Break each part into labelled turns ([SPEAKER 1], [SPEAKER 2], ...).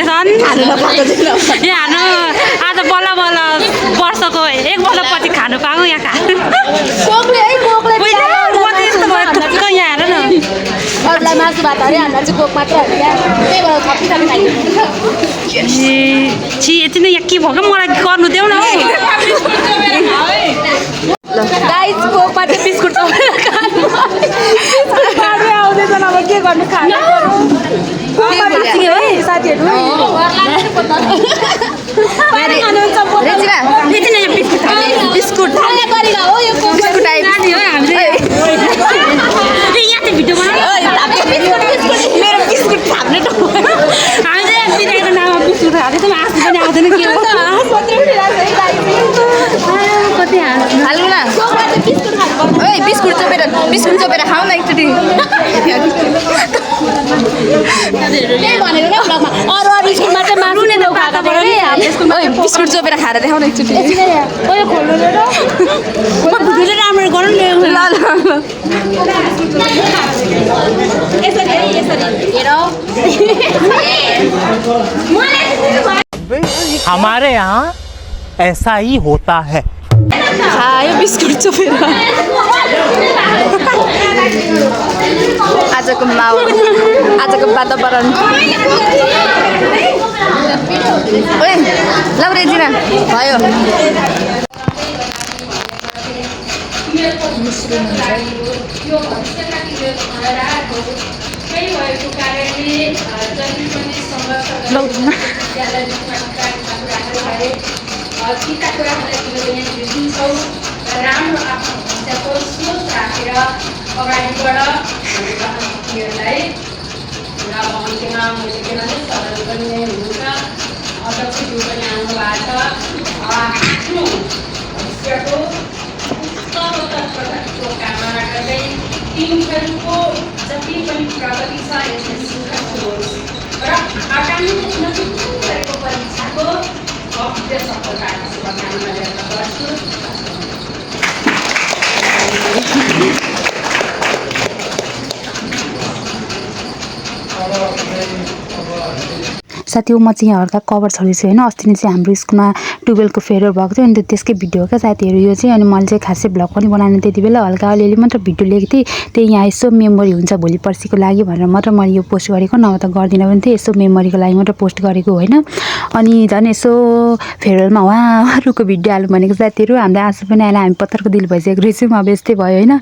[SPEAKER 1] छन् यहाँ हानु आज बल्ल बल्ल वर्षको 1 वर्षपछि खानु पाऊँ यहाँ खानु यस्तो भयो थुक्क यहाँ हेर न
[SPEAKER 2] अरूलाई मासु भात अरे हामीलाई चाहिँ कोक मात्र हो क्या त्यही भएर थपिथपि खाइदिनु
[SPEAKER 1] छि यति नै यहाँ के भयो मलाई गर्नु देऊ न
[SPEAKER 2] गाइस कोकमा चाहिँ बिस्कुट चपेर खानु आउँदैछन् अब के गर्नु खानु साथीहरू बिस्कुट मेरो बिस्कुट थाप्ने
[SPEAKER 1] हामी चाहिँ बिदाको नाममा बिस्कुट खाएको त आँसु पनि आउँदैन के हो कति
[SPEAKER 2] हाल्नु न बिस्कुट चोपेर खाऊ न एकचोटि त्यही भनेर क्या ब्लगमा अरू स्कुलमा चाहिँ मासु नै बिस्कुट चोपेर खाएर देखाउन एकचोटि
[SPEAKER 1] राम्रो गरौँ
[SPEAKER 3] हमारे यहाँ ऐसा ही होता है
[SPEAKER 2] खायो बिस्कुट चोपेर आजको माहौल आजको वातावरण ओए लौरेजिना भयो
[SPEAKER 4] राम्रो आफ्नो समस्याको सोच राखेर अगाडि बढ साथीहरूलाई अन्त्यमा मैले के भने सरल पनि नै हुनुहुन्छ अध्यक्षज्यू पनि आउनु भएको छ आफ्नो भविष्यको सर्वतर्फको कामना गर्दै टिमहरूको जति पनि प्रगति छ यसले सुरक्षित होस् र आगामी नजिकै गरेको परीक्षाको भव्य सफलताको शुभकामना व्यक्त गर्छु।
[SPEAKER 5] साथी म चाहिँ यहाँ हल्का कभर छरिछु होइन अस्ति नै चाहिँ हाम्रो स्कुलमा 12 को फेयरवेल भएको थियो अनि त्यसकै भिडियो क्या साथीहरू यो चाहिँ अनि मैले चाहिँ खासै भ्लग पनि बनाएन त्यति बेला हल्का अलिअलि मात्र भिडियो लिएको थिएँ त्यही यहाँ यसो मेमोरी हुन्छ भोलि पर्सिको लागि भनेर मात्र मैले यो पोस्ट गरेको नभए त गर्दिनँ पनि थिएँ यसो मेमोरीको लागि मात्र पोस्ट गरेको होइन अनि झन् यसो फेयरवेलमा उहाँहरूको भिडियो हाल्नु भनेको साथीहरू हामीलाई आँसु पनि आएन हामी पत्थरको दिल भइसकेको रहेछौँ अब यस्तै भयो होइन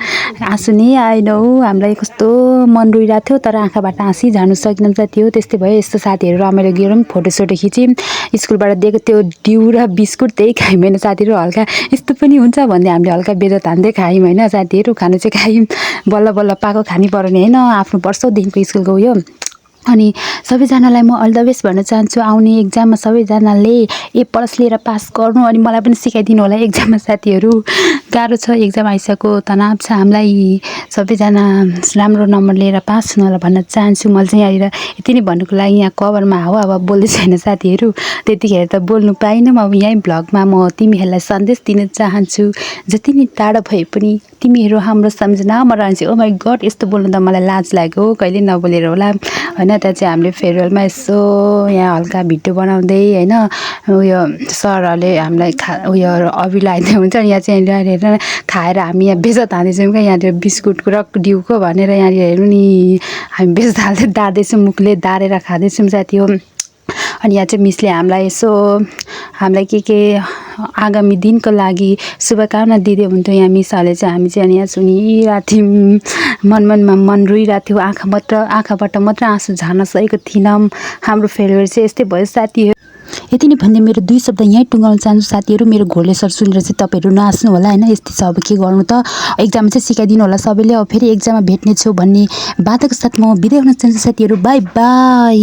[SPEAKER 5] आँसु नै आएन हौ हामीलाई कस्तो मन रोइरहेको थियो तर आँखाबाट आँसी जानु सकेनौँ साथी हो त्यस्तै भयो यस्तो साथीहरू रमाइलो गएर पनि फोटोसोटो खिच्यौँ स्कुलबाट दिएको त्यो डिउ र बिस्कुट त्यही खायौँ होइन साथीहरू हल्का यस्तो पनि हुन्छ भन्दै हामीले हल्का बेजा तान्दै खायौँ होइन साथीहरू खानु चाहिँ खायौँ बल्ल बल्ल पाएको खानै पर्यो नि होइन आफ्नो वर्षौँदेखिको स्कुलको उयो अनि सबैजनालाई म अल द बेस्ट भन्न चाहन्छु आउने एक्जाममा सबैजनाले A+ लिएर पास गर्नु अनि मलाई पनि सिकाइदिनु होला एक्जाममा साथीहरू गाह्रो छ एक्जाम आइसक्यो तनाव छ हामीलाई सबैजना राम्रो नम्बर लिएर पास हुनु होला भन्न चाहन्छु मैले चाहिँ यहाँनिर यति नै भन्नुको लागि यहाँ कभरमा हावा बोल्दै छैन साथीहरू त्यतिखेर त बोल्नु पाइनँ अब यहीँ भ्लगमा म तिमीहरूलाई सन्देश दिन चाहन्छु जति नै टाढो भए पनि तिमीहरू हाम्रो सम्झनामा रहन्छ ओ माई गड यस्तो बोल्नु त मलाई लाज लाग्यो कहिले नबोलेर होला होइन त्यहाँ चाहिँ हामीले फेयरवेलमा यसो यहाँ हल्का भिडियो बनाउँदै होइन उयो सरहरूले हामीलाई उयो अभि लगाइदिए हुन्छ नि यहाँ चाहिँ हेरेर खाएर हामी यहाँ बेजत हाल्दैछौँ क्या यहाँनिर बिस्कुटको र डिउको भनेर यहाँनिर हेर्नु नि हामी बेजत हाल्दै दार्दैछौँ मुखले दारेर खाँदैछौँ साथी हो अनि यहाँ चाहिँ मिसले हामीलाई यसो हामीलाई के आगामी दिनको लागि शुभकामना दिँदै हुन्थ्यो यहाँ मिसहरूले चाहिँ हामी चाहिँ अनि यहाँ सुनिरहेको थियौँ मन रोइरहेको थियो आँखाबाट मात्र आँसु झार्न सकेको थिएनौँ हाम्रो फेयरवेल चाहिँ यस्तै भयो साथीहरू यति नै भन्दै मेरो 2 शब्द यहीँ टुङ्गाउन चाहन्छु साथीहरू मेरो घोरले सर सुनेर चाहिँ तपाईँहरू नहाँस्नु होला होइन यस्तै छ अब के गर्नु त एक्जाम चाहिँ सिकाइदिनु होला सबैले अब फेरि एक्जाममा भेट्नेछु भन्ने बाधाको साथ म बिदा हुन चाहन्छु साथीहरू बाई बाई।